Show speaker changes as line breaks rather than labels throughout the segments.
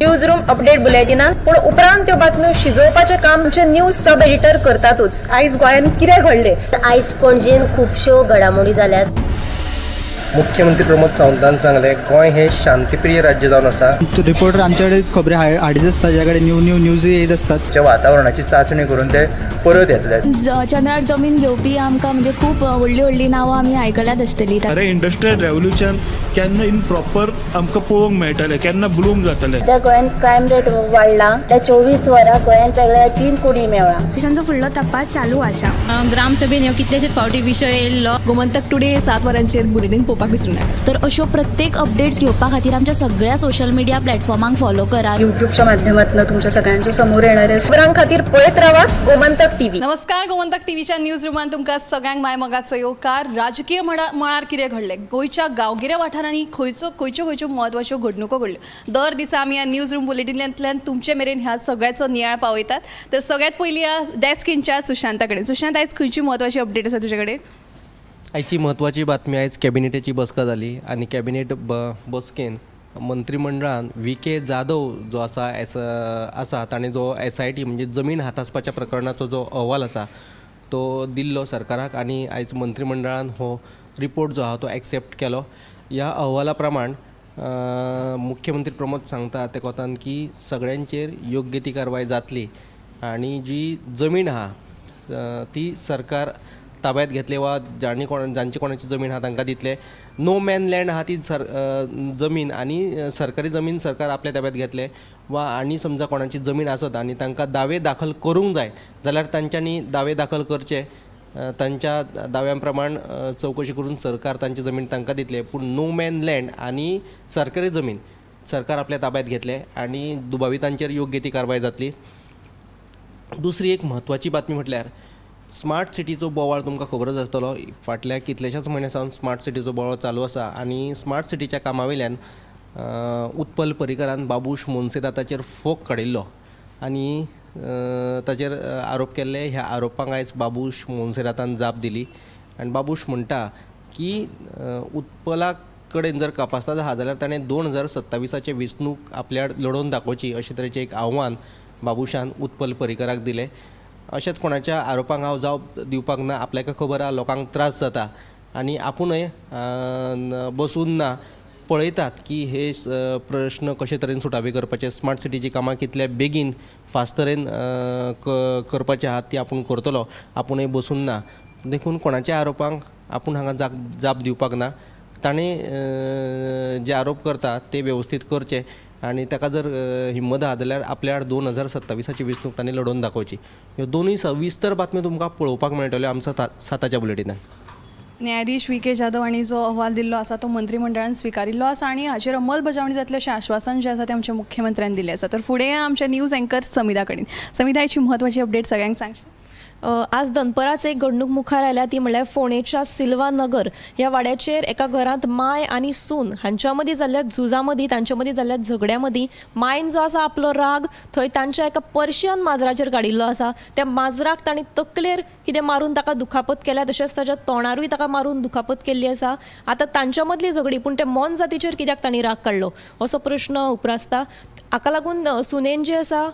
News room update बुलेटिनान, पूण उपरांत त्यो बातम्यो शिजोवपाचें काम आमचे न्यूज सब एडिटर करतातूच. आयज गोंयांत कितें घडलें,
आयज पणजेन खुबश्यो घडामोडी जाल्यात.
मुख्यमंत्री प्रमोद सावंतान सांगलें, गोंय हे शांतीप्रिय राज्य जावन आसा.
रिपोर्टर आमच्याकडे खबरी हाडीत आसता, ज्या कडेन न्यू न्यू न्यूज येत आसतात.
वातावरणाची चाचणी करून ते परत येतले.
चंद्रार जमीन घेवपी आमकां म्हणजे खूब व्हडली व्हडली नांवां आमी आयकल्यात आसतली.
अरे इंडस्ट्रियल रेव्होल्युशन केन्ना इन प्रॉपर आमकां पळोवंक मेळटलें, केन्ना ब्लूम जातलें.
त्या गोंयांत क्रायम रेट वाडला, त्या 24 वरां गोंयांत वेगळ्या 3 कोटी मेळ्ळा.
पोलिसांचो फुडलो तपास चालू आसा.
ग्रामसभेन ह्यो कितलेशेच फावटी विशय येयल्लो.
गोमंतक टुडे 7 वरांचेर बुलेटीन पळोवपाक विसरूं नाका.
तर अश्यो प्रत्येक अपडेट्स घेवपा खातीर आमच्या सगळ्या सोशल मिडिया प्लॅटफॉर्मांक फॉलो करात.
युट्यूबच्या माध्यमातून तुमच्या सगळ्यांच्या समोर येणाऱ्या खबरां खातीर पळयत रावात गोमंतक टीव्ही.
नमस्कार, गोमंतक टीव्हीच्या न्यूज रुमान तुमकां सगळ्यांक मायमोगाचो येवकार. राजकीय मळार कितें घडलें, गोंयच्या गांवगिऱ्या वाठारांनी खंयच्यो खंयच्यो खंयच्यो म्हत्वाच्यो घडणुको घडल्यो, दर दिसा आमी ह्या न्यूज रूम बुलेटिनांतल्यान तुमचे मेरेन ह्या सगळ्याचो नियाळ पावयतात. तर सगळ्यात पयलीं ह्या डेस्क इनचार्ज सुशांता कडेन. सुशांत, आयज खंयची म्हत्वाची अपडेट आसा तुजे कडेन?
आयची म्हत्वाची बातमी, आयज कॅबिनेटाची बसका जाली आनी कॅबिनेट बसकेन मंत्रिमंडळान व्ही के जाधव जो आसा एस आसा ताणें जो SIT म्हणजे जमीन हातासपाच्या प्रकरणाचो जो अहवाल आसा तो दिल्लो सरकाराक आनी आयज मंत्रिमंडळान हो रिपोर्ट जो आहा तो एक्सेप्ट केलो. ह्या अहवाला प्रमाण मुख्यमंत्री प्रमोद सांगता ते कोतान की सगळ्यांचेर योग्य ती कारवाय जातली आनी जी जमीन आहा ती सरकार ताब्यात घेतले वा जांणी कोण जांची कोणाची जमीन आहा तांकां दितले. नो मॅन लँड आहा ती जमीन आनी सरकारी जमीन सरकार आपल्या ताब्यात घेतले वा आनी समजा कोणाची जमीन आसत आनी तांकां दावे दाखल करूंक जाय जाल्यार तांच्यांनी दावे दाखल करचे, तांच्या दाव्यां प्रमाण चवकशी करून सरकार तांची जमीन तांकां दितले. पूण नो मॅन लँड आनी सरकारी जमीन सरकार आपल्या ताब्यात घेतले आनी दुबावितांचेर योग्य ती कारवाय जातली. दुसरी एक म्हत्वाची बातमी म्हटल्यार स्मार्ट सिटीचो बोवाळ तुमकां खबरच आसतलो. फाटल्या कितल्याशाच म्हयन्या सावन स्मार्ट सिटीचो बोवाळ चालू आसा आनी स्मार्ट सिटीच्या कामा वयल्यान उत्पल पर्रीकरान बाबूश मोन्सेराताचेर फोग काडिल्लो आनी ताचेर आरोप केल्ले. ह्या आरोपांक आयज बाबूश मोन्सेरातान जाप दिली आनी बाबूश म्हणटा की उत्पला कडेन जर कापास्ताद आहा जाल्यार ताणें 2027 वेंचणूक आपल्या लडोवन दाखोवची अशे तरेचें एक आव्हान बाबूशान उत्पल पर्रीकराक दिलें. अशेंच कोणाच्या आरोपांक हांव जाप दिवपाक ना, आपल्याक खबर आहा लोकांक त्रास जाता आनी आपुणूय बसून ना पळयतात की हे प्रश्न कशे तरेन सुटावे करपाचे, स्मार्ट सिटीची कामां कितल्या बेगीन फास्ट तरेन करपाचे आहात ती आपूण करतलो, आपुणूय बसून ना. देखून कोणाच्या आरोपांक आपूण हांगा जाप दिवपाक ना. ताणें जे आरोप करता ते वेवस्थीत करचे आनी ताका जर हिम्मत आहा जाल्यार आपल्या 2027 वेंचणूक ताणें लडोवन दाखोवची. ह्यो दोनूय सविस्तर बातम्यो तुमकां पळोवपाक मेळटल्यो आमच्या 7च्या बुलेटिनान.
न्यायाधीश व्ही के जाधव हांणी जो अहवाल दिल्लो आसा तो मंत्रिमंडळान स्विकारिल्लो आसा आनी हाचेर अंमलबजावणी जातली अशें आश्वासन जें आसा तें आमच्या मुख्यमंत्र्यान दिलें आसा. तर फुडें आमच्या न्यूज एंकर समिधा कडेन. समिधा, हाची म्हत्वाची अपडेट सगळ्यांक सांगशी.
आज दनपराच एक घडणूक मुखार आयल्या ती म्हणल्यार फोंडेच्या सिल्वा नगर ह्या वाड्याचेर एका घरांत माय आनी सून हांच्या मदीं जाल्ल्या झुजा मदीं, तांच्या मदीं जाल्ल्या झगड्या मदीं मायन जो आसा आपलो राग थंय तांच्या एका पर्शियन माजराचेर काडिल्लो आसा. त्या माजराक तांणी तकलेर कितें मारून ताका दुखापत केल्या, तशेंच ताच्या तोंडारूय ताका मारून दुखापत केल्ली आसा. आतां तांच्या मदली झगडी, पूण त्या मोनजातीचेर कित्याक तांणी राग काडलो असो प्रश्न उप्रासता. हाका लागून सुनेन जी आसा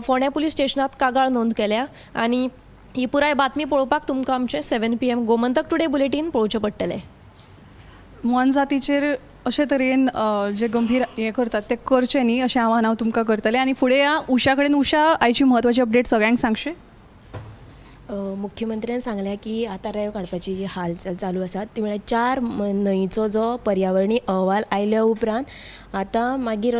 फोंड्या पुलीस स्टेशनांत कागाळ नोंद केल्या आनी ही पुराय बातमी पळोवपाक तुमकां आमचें 7 PM Gomantak today bulletin पळोवचें पडटलें.
मोनजातीचेर अशे तरेन जे गंभीर हें करतात ते करचें न्ही अशें आव्हान हांव तुमकां करतलें. आनी फुडें या उषा कडेन. उषा, आयची म्हत्वाची अपडेट सगळ्यांक सांगशी.
मुख्यमंत्र्यान सांगलें की आतां रेंव काडपाची जी हालचाल चालू आसा ती म्हळ्यार 4 न्हंयचो जो पर्यावरणीय अहवाल आयल्या उपरांत आतां मागीर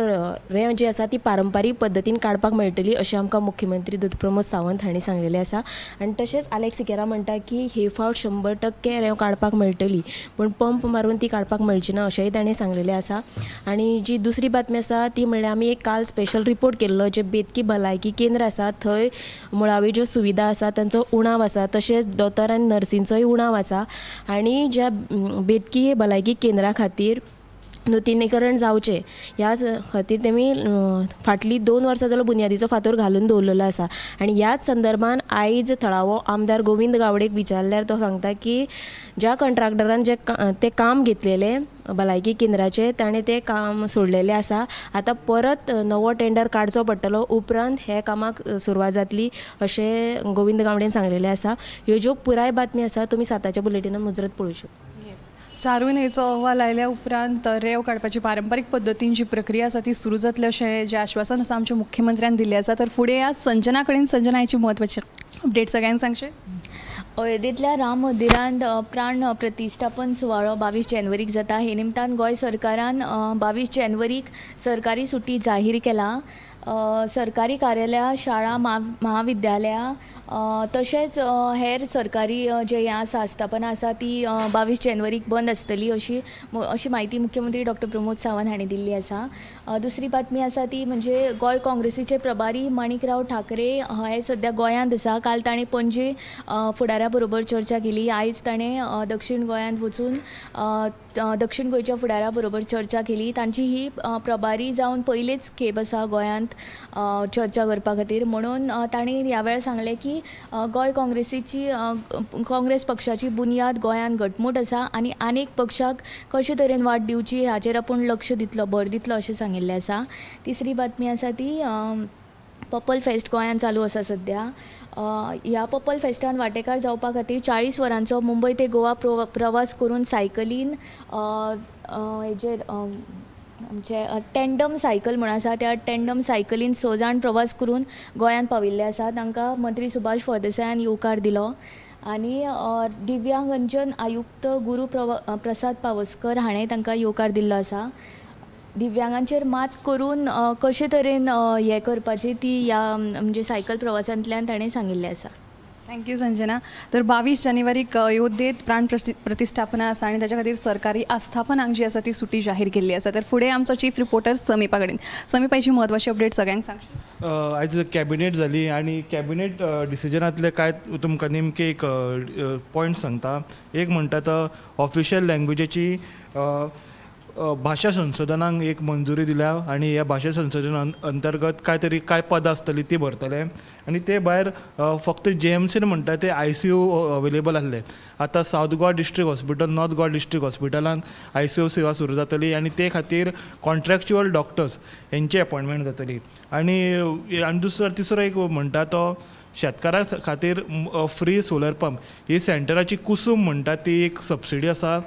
रेंव जी आसा ती पारंपारीक पद्दतीन काडपाक मेळटली अशें आमकां मुख्यमंत्री दोतोर प्रमोद सावंत हांणी सांगलेलें आसा. आनी तशेंच आलेक्स सिकेरा म्हणटा की हे फावट 100% रेंव काडपाक मेळटली, पूण पंप मारून ती काडपाक मेळची ना अशेंय ताणें सांगलेलें आसा. आनी जी दुसरी बातमी आसा ती म्हळ्यार आमी एक काल स्पेशल रिपोर्ट केल्लो, जे बेतकी भलायकी केंद्र आसा थंय मुळाव्यो ज्यो सुविधा आसा तांचो उणाव आसा, तशेंच दोतोर आनी नर्सींचोय उणाव आसा. आनी ज्या बेतकी भलायकी केंद्रा खातीर नुतनीकरण जावचें ह्या खातीर तेमी फाटलीं 2 वर्सां जालो बुन्यादीचो फातर घालून दवरलेलो आसा. आनी ह्याच संदर्भान आयज थळावो आमदार गोविंद गावडेक विचारल्यार तो सांगता की ज्या कंट्राक्टरान जे तें काम घेतलेलें भलायकी केंद्राचें ताणें तें काम सोडलेलें आसा. आतां परत नवो टेंडर काडचो पडटलो, उपरांत हे कामाक सुरवात जातली अशें गोविंद गावडेन सांगलेलें आसा. ह्यो ज्यो पुराय बातमी आसा तुमी 7च्या बुलेटिनान मुजरत पळोवंक शकता.
चारूय न्हंयचो अहवाल आयल्या उपरांत रेंव काडपाची पारंपारीक पद्दतीन जी प्रक्रिया आसा ती सुरू जातली अशें जें आश्वासन आसा आमच्या मुख्यमंत्र्यान दिल्लें आसा. तर फुडें या संजना कडेन. संजना, हाची म्हत्वाची अपडेट सगळ्यांक सांगचें.
अयोध्येंतल्या राम मंदिरांत प्राण प्रतिश्ठापन सुवाळो 22 जानेवारीक जाता. हे निमतान गोंय सरकारान 22 जानेवारीक सरकारी सुटी जाहीर केला. सरकारी कार्यालयां, शाळा, महाविद्यालयां तशेंच हेर सरकारी जे हें आसा आस्थापनां आसा ती 22 जानेवारीक बंद आसतली अशी अशी म्हायती मुख्यमंत्री डॉक्टर प्रमोद सावंत हांणी दिल्ली आसा. दुसरी बातमी आसा ती म्हणजे गोंय काँग्रेसीचे प्रभारी माणिकराव ठाकरे हे सद्या गोंयांत आसा. काल ताणें पणजे फुडाऱ्या बरोबर चर्चा केली. आयज ताणें दक्षिण गोंयांत वचून दक्षिण गोंयच्या फुडाऱ्या बरोबर चर्चा केली. तांची ही प्रभारी जावन पयलीच खेप आसा गोंयांत चर्चा करपा खातीर, म्हणून तांणी ह्या वेळार सांगलें की गोंय काँग्रेसीची काँग्रेस पक्षाची बुन्याद गोंयांत घटमूट आसा आनी आनीक पक्षाक कशे तरेन वाट दिवची हाचेर आपूण लक्ष दितलो, भर दितलो अशें सांगिल्लें आसा. तिसरी बातमी आसा ती पर्पल फेस्ट गोंयांत चालू आसा सद्या. ह्या पर्पल फेस्टान वांटेकार जावपा खातीर 40 वरांचो मुंबय ते गोवा प्रवास करून सायकलीन हेजेर आमचे टेंडम सायकल म्हूण आसा त्या टेंडम सायकलीन 6 जाण प्रवास करून गोंयांत पाविल्ले आसा. तांकां मंत्री सुभाष फळदेसायान येवकार दिलो आनी दिव्यांगजन आयुक्त गुरू प्रसाद पावसकर हाणें तांकां येवकार दिल्लो आसा. दिव्यांगांचेर मात करून कशे तरेन हें करपाची ती ह्या म्हणजे सायकल प्रवासांतल्यान ताणें सांगिल्लें आसा.
Thank you Sanjana. तर 22 जानेवारीक अयोध्येंत प्राण प्रतिश्ठापना आसा आनी ताच्या खातीर सरकारी आस्थापनांक जी आसा ती सुटी जाहीर केल्ली आसा. तर फुडें आमचो चीफ रिपोर्टर समीपा कडेन. समीपाची म्हत्वाची अपडेट सगळ्यांक सांग.
आयज कॅबिनेट जाली आनी कॅबिनेट डिसिजनांतले कांय तुमकां नेमके एक पॉयंट सांगता. एक म्हणटा तो ऑफिशियल लँग्वेजीची भाशा संशोधनाक एक मंजुरी दिल्या आनी ह्या भाशा संशोधना अंतर्गत काय तरी कांय पदां आसतलीं ती भरतले आनी ते भायर फक्त JMCन म्हणटा ते ICU available आसले. आतां South Goa district hospital, North Goa district हॉस्पिटलान ICU सेवा सुरू जातली आनी ते खातीर कॉन्ट्रॅक्च्युअल डॉक्टर्स हेंची अपॉयंटमेंट जातली. आनी आनी दुसरो तिसरो एक म्हणटा तो शेतकारां खातीर फ्री सोलर पंप ही सेंटराची कुसूम म्हणटा ती एक सबसिडी आसा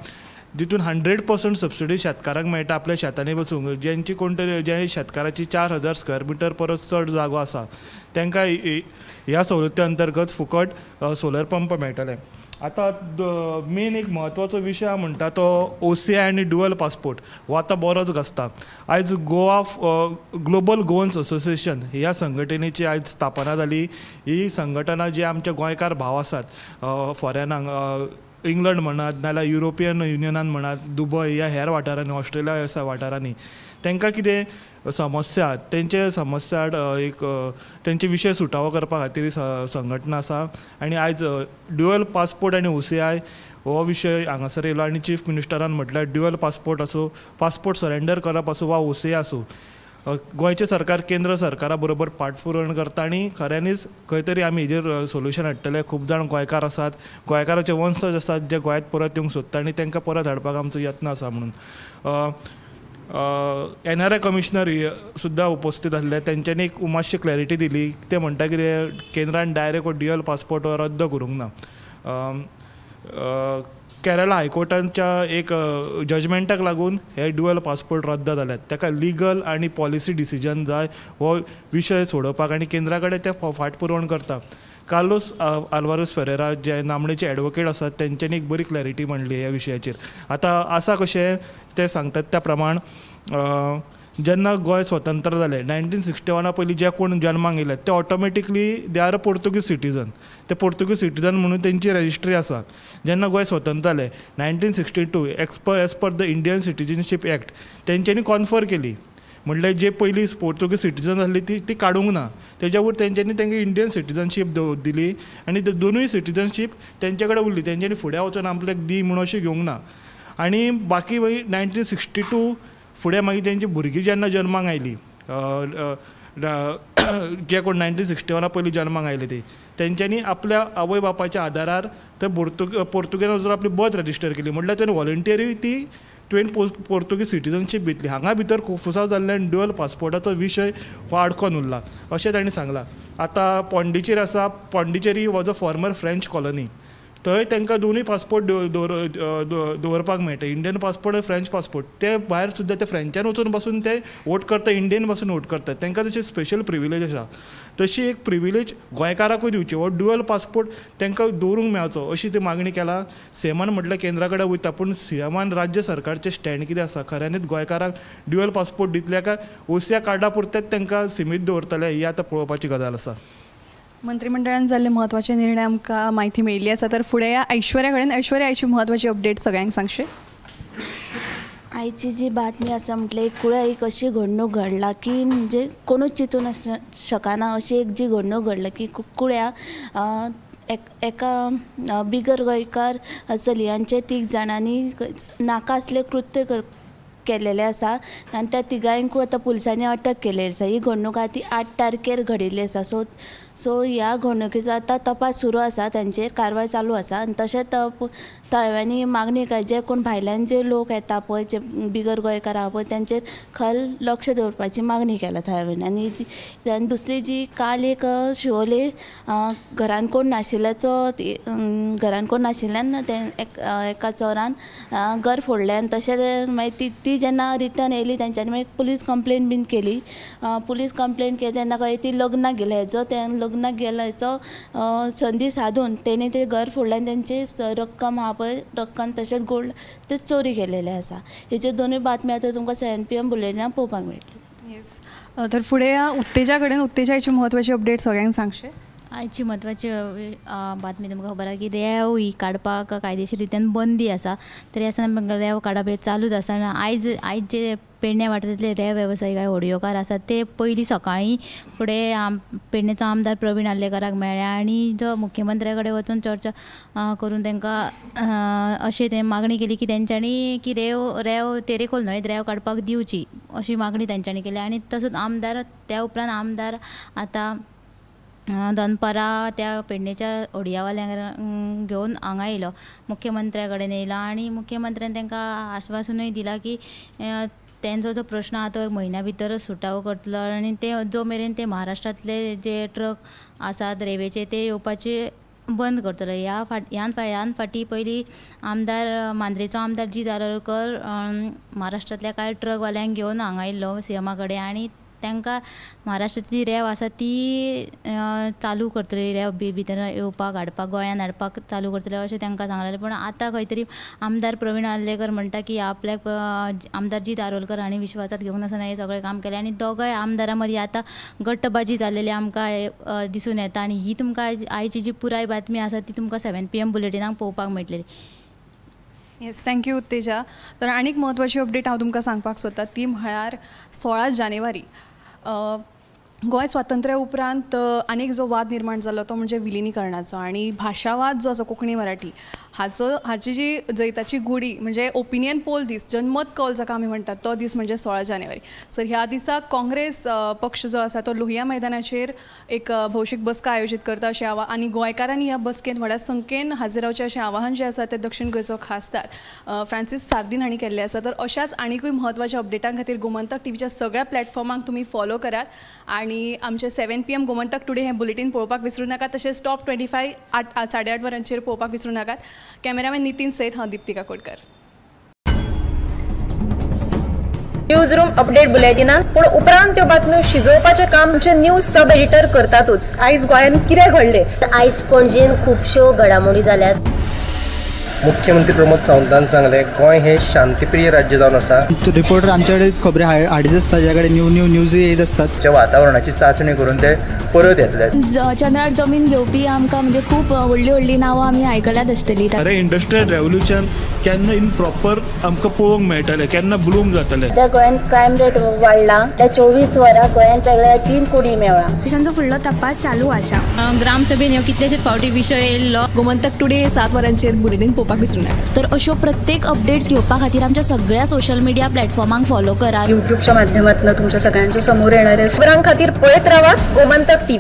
जितून 100% सबसिडी शेतकारांक मेळटा आपल्या शेतांनी बसूंक. जेंची कोण तरी जे शेतकाराची 4000 स्क्वेअर मिटर परस चड जागो आसा तांकां ह्या सवलती अंतर्गत फुकट सोलर पंप मेळटले. आतां मेन एक म्हत्वाचो विशय म्हणटा तो OCI आनी ड्युअल पासपोर्ट हो आतां बरोच गाजता. आयज गोवा ग्लोबल गोवन्स असोसिएशन ह्या संघटनेची आयज स्थापना जाली. ही संघटना जी आमचे गोंयकार भाव आसात फॉरेनाक, इंग्लंड म्हणात नाजाल्यार युरोपियन युनियनान म्हणात, दुबय ह्या हेर वाठारांनी, ऑस्ट्रेलिया ह्या वाठारांनी तांकां कितें समस्या, तेंचे समस्या एक तेंचे विशय सुटावो करपा खातीर संघटना आसा. आनी आयज ड्युअल पासपोर्ट आनी OCI हो विशय हांगासर येयलो आनी चीफ मिनिस्टरान म्हटल्यार ड्युअल पासपोर्ट आसूं, पासपोर्ट सरेंडर करप आसूं वा OCI आसूं, गोंयचें सरकार केंद्र सरकारा बरोबर पाठपुरवण करता आनी खऱ्यांनीच खंय तरी आमी हेजेर सोल्युशन हाडटले. खूब जाण गोंयकार आसात, गोंयकाराचे वंशज आसात जे गोंयांत परत येवंक सोदता आनी तांकां परत हाडपाक आमचो यत्न आसा म्हणून. NRI commissioner सुद्दां उपस्थित आसले, तेंच्यांनी एक मातशी क्लॅरिटी दिली. ते म्हणटा कितें केंद्रान डायरेक्ट हो ड्युअल पासपोर्ट हो रद्द करूंक ना. केरळा हायकोर्टाच्या एक जजमेंटाक लागून हे ड्युअल पासपोर्ट रद्द जाल्यात. ताका लिगल आनी पॉलिसी डिसिजन जाय हो विशय सोडोवपाक आनी केंद्रा कडेन ते फाटपुरवण करता. कार्लोस आल्वारस फेरेरा जे नामणेचे एडवोकेट आसात तेंच्यांनी एक बरी क्लॅरिटी मांडली ह्या विशयाचेर. आतां आसा कशें ते सांगतात त्या प्रमाण जेन्ना गोंय स्वतंत्र जालें 1961 पयलीं जे कोण जल्माक येयले ते automatically they are a Portuguese citizen, ते पोर्तुगीज सिटीजन म्हणून तेंची रजिस्ट्री आसा. जेन्ना गोंय स्वतंत्र जालें 1962 as per the Indian citizenship act तेंच्यांनी कॉन्फर केली, म्हणल्यार जे पयलीं पोर्तुगीज सिटीजन आसली ती काडूंक ना, तेज्या वयर तेंच्यांनी तांकां इंडियन सिटीजनशीप दिली आनी दोनूय सिटीजनशीप तेंचे कडेन उरली. तेंच्यांनी फुडें वचून आपल्याक दी म्हणून अशें घेवंक ना. आनी बाकी मागीर 1962 फुडें मागीर तेंची भुरगीं जेन्ना जल्माक आयलीं, जे कोण 1961 पयलीं जल्माक आयले ती तेंच्यांनी आपल्या आवय बापायच्या आदारार ते पोर्तुगेजान वचून आपली बर्थ रजिस्टर केली. म्हटल्यार तुवें वॉलंटियरी ती तुवें पोर्तुगीज सिटीजनशीप घेतली. हांगा भितर कोफुसांव जाल्ल्यान ड्युअल पासपोर्टाचो विशय हो आडकोन उरला अशें तांणी सांगलां. आतां पॉंडिचेरी आसा, Pondicherry was a former French colony, थंय तांकां दोनूय पासपोर्ट दवरपाक मेळटा, इंडियन पासपोर्ट आनी फ्रेंच पासपोर्ट. ते भायर सुद्दां ते फ्रेंचान वचून बसून ते वोट करता, इंडियन पासून वोट करता, तांकां तशी स्पेशल प्रिविलेज आसा. तशी एक प्रिविलेज गोंयकाराकूय दिवची, हो ड्युअल पासपोर्ट तांकां दवरूंक मेळचो अशी ती मागणी केला. सीएमान म्हटल्यार केंद्रा कडेन वयता, पूण सीएमान राज्य सरकारचें स्टँड कितें आसा, खऱ्यांनीच गोंयकारांक ड्युअल पासपोर्ट दितले काय ओसीआय कार्डा पुरतेच तांकां सिमीत दवरतले, ही आतां पळोवपाची गजाल आसा.
मंत्रिमंडळान जाल्ले म्हत्वाचे निर्णय आमकां म्हायती मेळिल्ली आसा. तर फुडें या ऐश्वर्या कडेन. ऐश्वर्या, आयची म्हत्वाची अपडेट सगळ्यांक सांगशी.
आयची जी बातमी आसा म्हटल्यार एक कुळ्या एक अशी घडणूक घडला की म्हणजे कोणूच चिंतून शकना अशी एक जी घडणूक घडला की कुळ्या एका बिगर गोंयकार चलयांचे 3 जाणांनी नाका असले कृत्य केलेले आसा आनी त्या तिगांकूय आतां पुलिसांनी अटक केलेली आसा. ही घडणूक आहा ती 8 तारखेर घडिल्ली आसा. सो ह्या घडणुकेचो आतां तपास सुरू आसा, तांचेर कारवाय चालू आसा. आनी तशेंच थळाव्यांनी मागणी काय जे कोण भायल्यान जे लोक येता पळय, जे बिगर गोंयकार आहा पळय, तांचेर खल लक्ष दवरपाची मागणी केल्या थळाव्यांनी. आनी आनी दुसरी जी काल एक शिवोले घरान कोण नाशिल्ल्याचो घरान कोण नाशिल्ल्यान एका चोरान घर फोडलें आनी तशेंच मागीर ती जेन्ना रिटर्न येयली तेंच्यांनी मागीर पुलीस कंप्लेन बीन केली. पुलीस कंप्लेन केली तेन्ना कळ्ळें ती लग्नाक गेली, हेजो ते लग्नाक गेल्याचो संदी साधून तेणी ते घर फोडलें आनी तेंची रक्कम आहा पळय, रक्कम तशेंच गोल्ड ते चोरी केलेले आसा. हेच्यो दोनूय बातमी आतां तुमकां 7 PM बुलेटिनाक पळोवपाक मेळटली.
येस, तर फुडें उत्तेजा कडेन. उत्तेजाची म्हत्वाची अपडेट सगळ्यांक सांगशे.
आयची म्हत्वाची बातमी तुमकां खबर आसा की रेंव ही काडपाक कायदेशीर रित्यान बंदी आसा, तरी आसतना रेंव काडप हें चालूच आसा. आनी आयज जे पेडणे वाठारांतले रेंव वेवसायीक होडयोकार आसात ते पयलीं सकाळीं फुडें पेडणेचो आमदार प्रवीण आर्लेकाराक मेळ्ळे आनी जो मुख्यमंत्र्या कडेन वचून चर्चा करून तांकां अशें ते मागणी केली की तेंच्यांनी की रेंव तेरेखोल न्हंयेंत रेंव काडपाक दिवची अशी मागणी तेंच्यांनी केली. आनी तसोच आमदार त्या उपरांत आमदार आतां दनपारां त्या पेडणेच्या होडयावाल्यांक घेवन हांगा येयलो, मुख्यमंत्र्या कडेन येयलो आनी मुख्यमंत्र्यान तांकां आश्वासनूय दिलां की तेंचो जो प्रश्न आहा तो एक म्हयन्या भितरच सुटावो करतलो आनी ते जो मेरेन ते महाराष्ट्रांतले जे ट्रक आसात रेंवेचे ते येवपाचे बंद करतलो. ह्यान फाटीं पयलीं आमदार मांद्रेचो आमदार जी दारोलकर महाराष्ट्रांतल्या कांय ट्रकवाल्यांक घेवन हांगा येयल्लो सीएमा कडेन आनी तांकां महाराष्ट्रांतली रेंव आसा ती चालू करतली, रेंव भितर येवपाक हाडपाक गोंयांत हाडपाक चालू करतले अशें तांकां सांगलेलें. पूण आतां खंय तरी आमदार प्रवीण आर्लेकर म्हणटा की आपल्याक आमदार जी दारोलकर हांणी विश्वासांत घेवंक नासतना हें सगळें काम केलें आनी दोगांय आमदारां मदीं आतां गटबाजी जाल्लेली आमकां दिसून येता. आनी ही तुमकां आयची जी पुराय बातमी आसा ती तुमकां 7 PM बुलेटिनाक पळोवपाक मेळटली.
येस, thank you Utteja. तर आनीक म्हत्वाची अपडेट हांव तुमकां सांगपाक सोदता ती म्हळ्यार 16 जानेवारी गोंय स्वातंत्र्या उपरांत आनीक जो वाद निर्माण जालो तो म्हणजे विलिनीकरणाचो आनी भाशावाद जो आसा कोंकणी मराठी हाचो, हाची जी जैताची गुडी म्हणजे ओपिनियन पोल दीस, जनमत कौल जाका आमी म्हणटात तो दीस म्हणजे 16 जानेवारी. सर ह्या दिसा काँग्रेस पक्ष जो आसा तो लोहिया मैदानाचेर एक भौशीक बसका आयोजीत करता अशें आनी गोंयकारांनी ह्या बसकेंत व्हडा संख्येन हाजीर रावचें अशें आवाहन जें आसा तें दक्षिण गोंयचो खासदार फ्रांसीस सार्दीन हांणी केल्लें आसा. तर अशाच आनिकूय म्हत्वाच्या अपडेटां खातीर गोमंतक टीव्हीच्या सगळ्या प्लॅटफॉर्मांक तुमी फॉलो करात आनी आमचे 7 PM Gomantak today हें बुलेटीन पळोवपाक विसरूं नाका. तशेंच टॉप 25 8:30 वरांचेर पळोवपाक विसरूं नाकात. कॅमेरामॅन नितीन सयत हांव Deepti Kakodkar.
News room update बुलेटिनान पूण उपरांत त्यो बातम्यो शिजोवपाचें काम आमचे न्यूज सब एडिटर करतातूच. आयज गोंयांत कितें घडलें,
आयज पणजेन खुबश्यो घडामोडी जाल्यात.
मुख्यमंत्री प्रमोद सावंतान सांगलें गोंय हे शांतीप्रिय राज्य जावन आसा.
रिपोर्टर आमच्याकडे खबरी हाडीत आसता, ज्या कडेन न्यू न्यू न्यूज येत आसतात.
वातावरणाची चाचणी करून ते परत येतले.
चंद्रार जमीन घेवपी आमकां म्हणजे खूब व्हडली व्हडली नांवां आमी आयकल्यात आसतली.
अरे इंडस्ट्रियल रेव्होल्युशन केन्ना इन प्रॉपर आमकां पळोवंक मेळटलें, केन्ना ब्लूम जातलें.
सध्या गोंयांत क्रायम रेट वाडला, त्या 24 वरां गोंयांत वेगळ्या 3 कोटी मेळ्ळा.
पोलिसांचो फुडलो तपास चालू आसा.
ग्रामसभेन ह्यो कितलेशेच फावटी विशय येयल्लो.
गोमंतक टुडे 7 वरांचेर बुलेटीन पळोवपाक करपाक विसरूं नाका.
तर अश्यो प्रत्येक अपडेट्स घेवपा खातीर आमच्या सगळ्या सोशल मिडिया प्लॅटफॉर्मांक फॉलो करात.
युट्यूबच्या माध्यमातून तुमच्या सगळ्यांच्या समोर येणारे खबरां खातीर पळयत रावात गोमंतक टीव्ही.